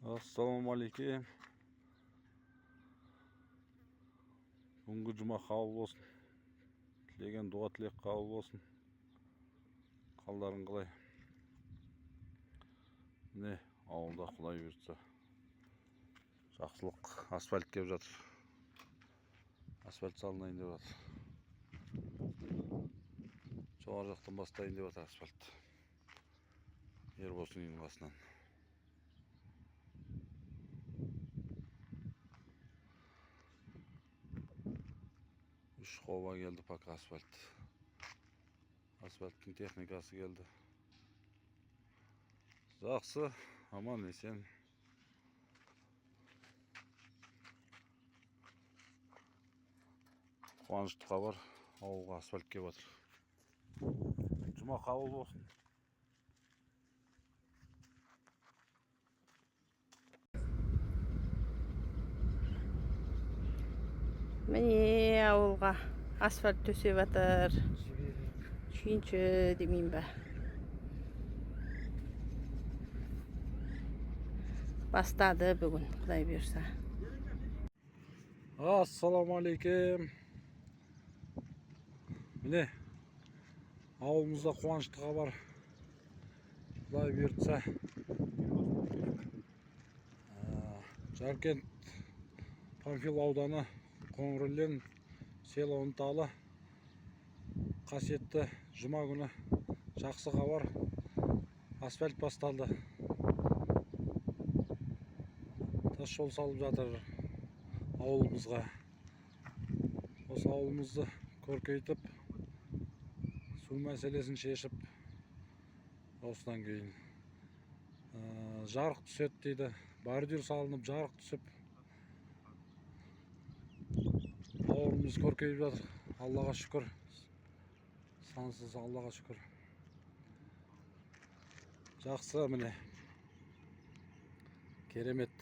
Ассалаумағалейкум. Бүгінгі жұма қабыл болсын. Тілеген дұға тілек қабыл болсын. Қалдарың қалай? Міне, ауылда құдай бұйыртса жақсылық, асфальт келіп жатыр. Асфальт салынайын деп жатыр. Жоғары жақтан бастайын деп жатыр асфальт. Ерболсын үйінің қасынан. Үш қоба келді пока асфальт. Асфальттың техникасы келді. Жақсы, аман есен. Қуанышты хабар, ауылға асфальт келіп жатыр. Жұма қабыл болсын. Міне, ауылға асфальт төсеп жатыр. Сүйінші демеймін ба? Бастады бүгін, құдай бұйырса. Ассалаумағалейкум. Міне, ауылымызда қуанышты хабар. Құдай бұйыртса, Жаркент Панфил ауданы Қоңырлен село Ұнталы қасиетті жұма күні жақсы хабар, асфальт басталды. Тас жол салып жатыр ауылымызға. Осы ауылымызды көркейтіп, су мәселесін шешіп, осыдан кейін жарық түседі дейді. Бордюр салынып, жарық түсіп, ауылымыз көркейіп жатыр. Аллаға шүкір. Сансыз Аллаға шүкір. Жақсы, міне. Керемет.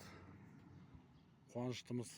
Қуаныштымыз.